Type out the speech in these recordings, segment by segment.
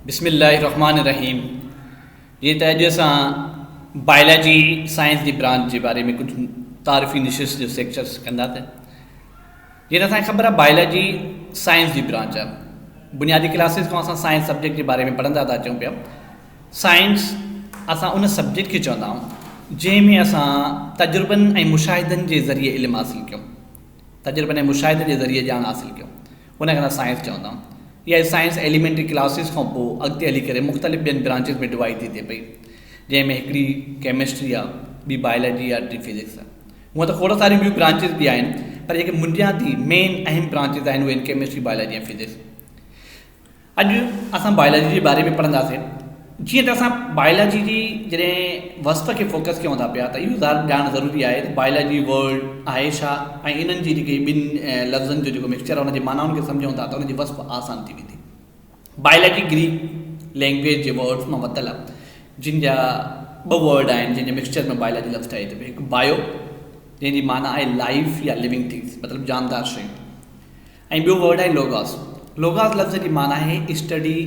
بسم الله الرحمٰن الرحيم جيئن ته اڄ اسان بائلاجي سائنس جي برانچ جي باري ۾ ڪجهه تعارفي نشست جو سيڪچرس ڪنداسين. جيئن ته اسان کي خبر آهي بائلاجي سائنس جي برانچ آهي. بنيادي ڪلاسز کان اسان سائنس سبجيڪٽ جي باري ۾ پڙهندا ٿا اچون پيا. سائنس اسان ان سبجيڪٽ کي چوندا آهيون جنهن ۾ اسان تجربن ۽ مشاهدن جي ذريعي علم حاصل ڪيون. تجربن ۽ مشاهدن جي ذريعي ڄاڻ حاصل ڪيون ان کي اسان سائنس چوندا آهيون. اها سائنس ايليمينٽري ڪلاسز کان پوء اڳتي هلي ڪري مختلف ٻين برانچز ۾ ڊوائيڊ ٿي ٿئي پئي جنهن ۾ هڪڙي ڪيمسٽري آهي ٻي بائلاجي آهي ٽي فزڪس آهي. هونء ته کوڙ ساريون ٻيون برانچز به آهن پر جيڪي بنيادي مين اهم برانچز آهن اهي آهن ڪيمسٽري بائلاجي ۽ فزڪس. اڄ اسان بائلاجي جي باري ۾ پڙهنداسين. جيئن ته اسان بائلاجي جي جڏهن وصف کي فوڪس ڪيون ٿا پيا ته اهو ظاهر ڄاڻ ضروري آهي ته بائلاجي ورڊ آهي ڇا ۽ انهن جي جيڪي ٻن لفظن جو جيڪو مڪسچر آهي ان جي معنائن کي سمجهون ٿا ته ان جي وصف آسان ٿي ويندي. بائلاجي گريڪ لينگويج جي ورڊز مان ورتل آهي جن جا ٻه ورڊ آهن جن جي مڪسچر ۾ بائلاجي لفظ ٺهي ٿو پيو هڪ بايو جنهن جي معنيٰ آهي لائف يا لونگ ٿنگس مطلب جاندار شيون. ۽ ٻيو ورڊ آهي لوگاس. لوگاس لفظ جي معنيٰ آهي اسٽڊي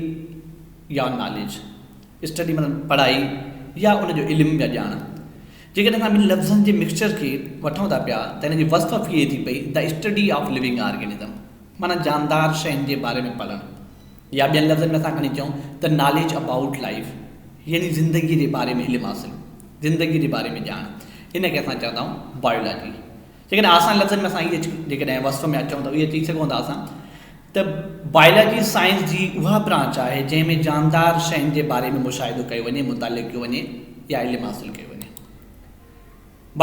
يا ناليج. اسٽڊي مطلب پڙهائي يا ان جو علم يا ڄاڻ. جيڪڏهن اسان ٻن لفظن جي مڪسچر کي وٺون ٿا پيا ته ان جي وصف ٿئي ٿي پئي The study of living organism معنيٰ جاندار شين جي باري ۾ پڙهڻ يا ٻين لفظن ۾ اسان کڻي چئون ته ناليج ابائوٽ لائيف يعني زندگي جي باري ۾ علم حاصل، زندگي جي باري ۾ ڄاڻ ان کي اسان چوندا آهيون بايولاجي. جيڪڏهن آسان لفظن ۾ اسان هيء جيڪڏهن وصف ۾ اچون ته اهو چئي سگهون ٿا اسان ته بائلاجي سائنس جي اها برانچ آهي جنهن ۾ جاندار شين جي باري ۾ مشاهدو ڪيو وڃي، مطالعو ڪيو وڃي يا علم حاصل ڪيو وڃي.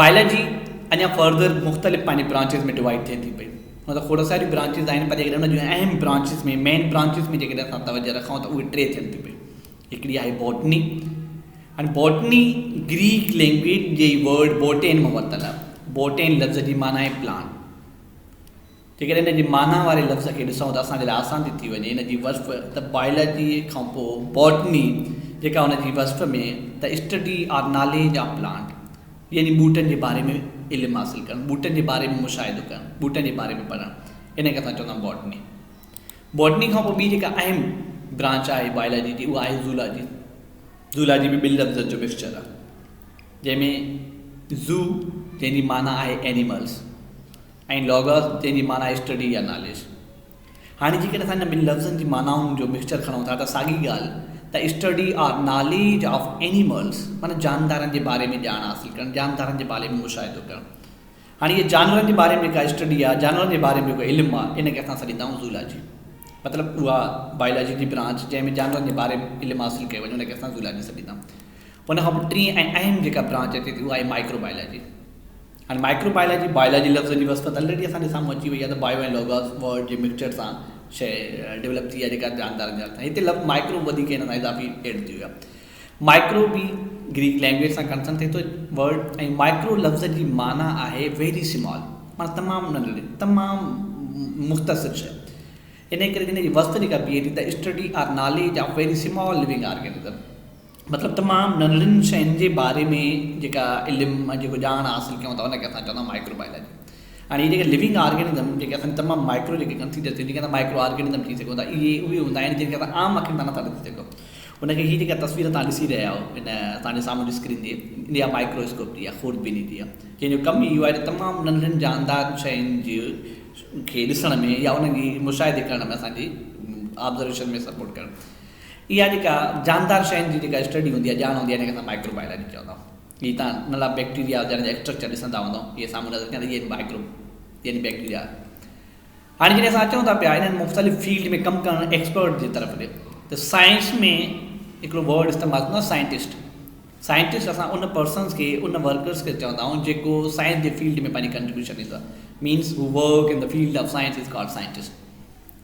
بائلاجي اڃا فرڌر مختلف پنهنجي برانچز ۾ ڊوائيڊ ٿئي ٿي پئي. مطلب کوڙ ساريون برانچز آهن پر جيڪڏهن ان جون اهم برانچز ۾ مين برانچز ۾ جيڪڏهن اسان توجه رکون ته اهي ٽي ٿين ٿيون پيون. هڪڙي آهي بوٽني. هاڻي بوٽني گريڪ لينگويج جي ورڊ بوٽين مان ورتل آهي. بوٽين لفظ جي معنيٰ آهي پلانٽ. جيڪڏهن ان جي معنيٰ واري لفظ کي ڏسون ته اسان جي لاء آسان ٿي ٿي وڃي ان جي وصف ته بائلاجي کان پوء بوٽني جيڪا ان جي وصف ۾ ته study or knowledge of plant يعني ٻوٽن جي باري ۾ علم حاصل ڪرڻ، ٻوٽن جي باري ۾ مشاهدو ڪرڻ، ٻوٽن جي باري ۾ پڙهڻ ان کي اسان چوندا آهيون بوٽني. بوٽني کان پوء ٻي جيڪا اهم برانچ آهي بائلاجي جي اها آهي زولاجي. زولاجي به ٻن لفظن جو مڪسچر آهي جنهن ۾ زو جنهن جي معنيٰ آهي اينيملس ۽ لاگس جنهن جي معنيٰ آهي اسٽڊي يا ناليج. هاڻي جيڪڏهن اسان انهن ٻن لفظن جي معنائن جو مڪسچر کڻون ٿا ته ساڳي ڳالهه ته study or knowledge of animals معنيٰ جاندارن جي باري ۾ ڄاڻ حاصل ڪرڻ، جاندارن جي باري ۾ مشاهدو ڪرڻ. هاڻي اهي جانورن جي باري ۾ جيڪا اسٽڊي آهي، جانورن جي باري ۾ جيڪو علم آهي، ان کي اسان سڏيندا آهيون زولاجي. مطلب اها بائلاجي جي برانچ جنهن ۾ جانورن جي باري ۾ علم حاصل ڪيو وڃي ان کي اسان زولاجي سڏيندا آهيون. ان کان پوء ٽين ۽ اهم جيڪا برانچ اچي ٿي اها آهي مائڪرو بائلاجي. هاڻي مائڪرو بائلاجي، بائلاجي لفظ جي وصف ته الريڊي اسان جي سامهون اچي وئي آهي ته بايو ۽ لوگاس ورڊ جي مڪسچر سان شيء ڊولپ ٿي آهي جيڪا جاندارن جا هتي لفظ مائڪرو وڌيڪ هن سان اضافي ايڊ ٿي ويو آهي. مائڪرو به گريڪ لينگويج سان ڪنسرن ٿئي ٿو ورڊ ۽ مائڪرو لفظ جي معنيٰ آهي ويري سمال معنيٰ تمام ننڍڙي تمام مختصر شيء انهي ڪري ان جي وصف جيڪا بيهي ٿي ته study or knowledge of very small living organism مطلب تمام ننڍڙين شين جي باري ۾ جيڪا علم جيڪو ڄاڻ حاصل ڪيون ٿا ان کي اسان چوندا آهيون مائڪرو بائلاجي هاڻي هي جيڪي لونگ آرگينزم جيڪي اسان تمام مائڪرو جيڪي ڪنسيڊر ٿين جيڪي اسان مائڪرو آرگينزم چئي سگهون ٿا اهي اهي هوندا آهن جن کي اسان عام اکين سان نٿا ڏسي سگهون ان کي هي جيڪا تصوير توهان ڏسي رهيا آهيو ان توهان جي سامهون اسڪرين تي اها مائڪرو اسڪوپ جي آهي خوردبيني جي آهي جنهن جو ڪم ئي اهو آهي ته تمام ننڍڙين جاندار شين جي کي ڏسڻ ۾ يا انهن جي مشاهدي ڪرڻ ۾ اسان جي آبزرويشن ۾ سپورٽ ڪرڻ اها جيڪا جاندار شين جي جيڪا اسٽڊي هوندي آهي ڄاڻ هوندي آهي ان کي اسان مائڪرو بائلاجي چوندا آهيون. هي توهان ننڍڙا بيڪٽيريا جن جا اسٽرڪچر ڏسندا هوندؤ اهي سامهون نظر اچن ٿا اهي آهن مائڪرو يعني بيڪٽيريا. هاڻي جڏهن اسان اچون ٿا پيا انهن مختلف فيلڊ ۾ ڪم ڪرڻ ايڪسپرٽ جي طرف ڏي ته سائنس ۾ هڪڙو ورڊ استعمال ٿيندو آهي سائنٽسٽ. سائنٽسٽ اسان ان پرسنس کي ان ورڪرس کي چوندا آهيون جيڪو سائنس جي فيلڊ ۾ پنهنجي ڪنٽريبيوشن ڏيندو آهي means who work in the field of science is called scientist.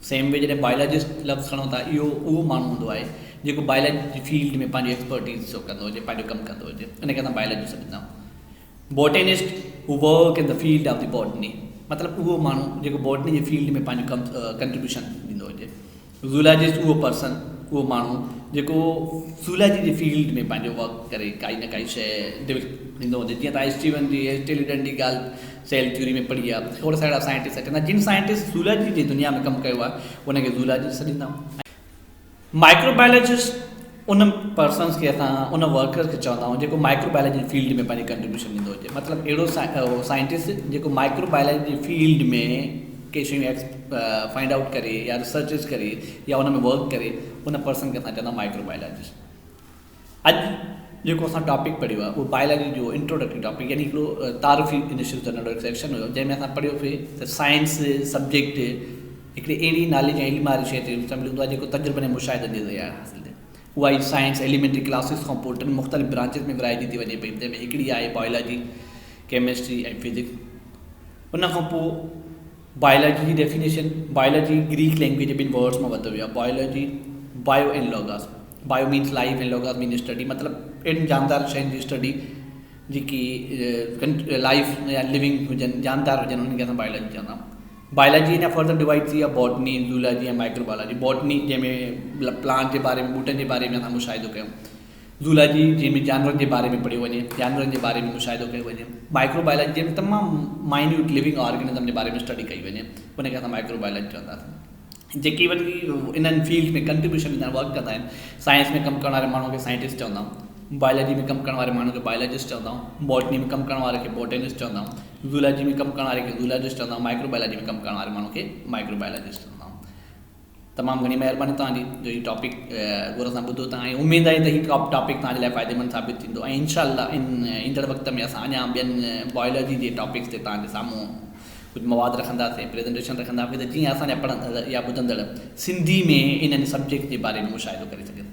Same way جڏهن بائلاجسٽ لفظ کڻو ٿا اهو اهو ماڻهو هوندو آهي جيڪو بائلاجي جي فيلڊ ۾ پنهنجي ايڪسپرٽيز شو ڪندو هجي پنهنجو ڪم ڪندو هجي ان کي اسان بائلاجسٽ سڏيندا آهيون. Botanist who work in the field of the botany مطلب اهو ماڻهو جيڪو بوٽني جي فيلڊ ۾ پنهنجو ڪم ڪنٽريبيوشن ڏيندو هجي. زولاجسٽ اهو پرسن اهو ماڻهو جيڪو زولاجي جي فيلڊ ۾ پنهنجو ورڪ ڪري ڪائي نه ڪائي شيء ڊيولپ ڏيندو هجي جيئن ته اسٽيون جي ايسٽيليڊن جي ڳالهه سيل ٿيوري ۾ پڙهي آهي کوڙ سارا سائنٽسٽ اچن ٿا جن سائنٽسٽ زولاجي جي دنيا ۾ ڪم ڪيو آهي ان کي زولاجسٽ سڏيندا آهن. مائڪروبايولاجسٽ ان پرسنس کي اسان ان ورڪر کي چوندا آهيون جيڪو مائڪروبايولاجي جي فيلڊ ۾ پنهنجي ڪنٽريبيوشن ڏيندو هجي مطلب اهڙو سائنٽسٽ جيڪو مائڪروبايولاجي جي فيلڊ ۾ ڪي شيون فائنڊ آئوٽ ڪري يا ريسرچز ڪري يا ان ۾ ورڪ ڪري ان پرسن کي اسان چوندا آهيون مائڪروبايولاجسٽ. اڄ جيڪو اسان ٽاپڪ پڙهيو آهي اهو بايولاجي جو انٽروڊڪٽري ٽاپڪ يعني هڪڙو تعارفي نشست جو ننڍڙو هڪ سيڪشن هيو جنهن ۾ اسان پڙهيو پئي ته سائنس سبجيڪٽ هڪڙي اهڙي ناليج ۽ علم واري شيء تي مشتمل هوندو آهي جيڪو تجربن ۽ مشاهدن جي ذريعي حاصل ٿئي. اها ئي سائنس ايليمينٽري ڪلاسز کان پوء ٽن مختلف برانچز ۾ ورهائجي ٿي وڃي پئي جنهن ۾ هڪڙي آهي بايولاجي، ڪيمسٽري ۽ فزڪس. ان کان پوء بايولاجي جي ڊيفينيشن، بايولاجي گريڪ لينگويج جي ٻن ورڊز مان ورتو ويو آهي biology, bio ۽ logos. Bio means life ۽ logos means study مطلب اهڙين جاندار شين جي اسٽڊي جيڪي لائيف يا لونگ هجن جاندار هجن انهن کي اسان بايولاجي چوندا آهيون. بايولاجي اڃا فرڌر ڊوائيڊ ٿي آهي botany, zoology ۽ micro biology. Botany جنهن ۾ پلانٽ جي باري ۾ ٻوٽن جي باري ۾ اسان مشاهدو ڪيون. زولاجي جنهن ۾ جانورن جي باري ۾ پڙهيو وڃي، جانورن جي باري ۾ مشاهدو ڪيو وڃي. مائڪرو بايولاجي جنهن ۾ تمام مائنيوٽ لونگ آرگنزم جي باري ۾ اسٽڊي ڪئي وڃي ان کي اسان مائڪرو بايولاجي چونداسين. جيڪي وري انهن فيلڊ ۾ ڪنٽريبيوشن ڏيندا آهن ورڪ ڪندا آهن سائنس ۾ ڪم ڪرڻ واري ماڻهو کي سائنٽسٽ چوندا آهيون بايولاجي ۾ ڪم ڪرڻ واري ماڻهو کي بايولاجسٽ چوندا آهيون باٽني ۾ ڪم ڪرڻ واري کي باٽنسٽ چوندا آهيون زولاجي ۾ ڪم ڪرڻ واري کي زولاجسٽ چوندا آهيون مائڪرو بايولاجي ۾ ڪم ڪرڻ واري ماڻهو کي مائڪرو بايولاجسٽ چوندا آهيون تمام گهڻي مهرباني توهان جي جو هي ٽاپڪ غور سان ٻڌو توهان ۽ اميد آهي ته هي ٽاپڪ توهان جي لاء فائديمند ثابت ٿيندو ۽ انشاء الله ان ايندڙ وقت ۾ اسان اڃا ٻين بايولاجي جي ٽاپڪس تي توهان جي سامهون ڪجهه مواد رکنداسين، پريزنٽيشن رکنداسين ته جيئن اسان جا پڙهندڙ يا ٻڌندڙ سنڌي ۾ انهن سبجيڪٽ جي باري ۾ مشاهدو ڪري سگهن.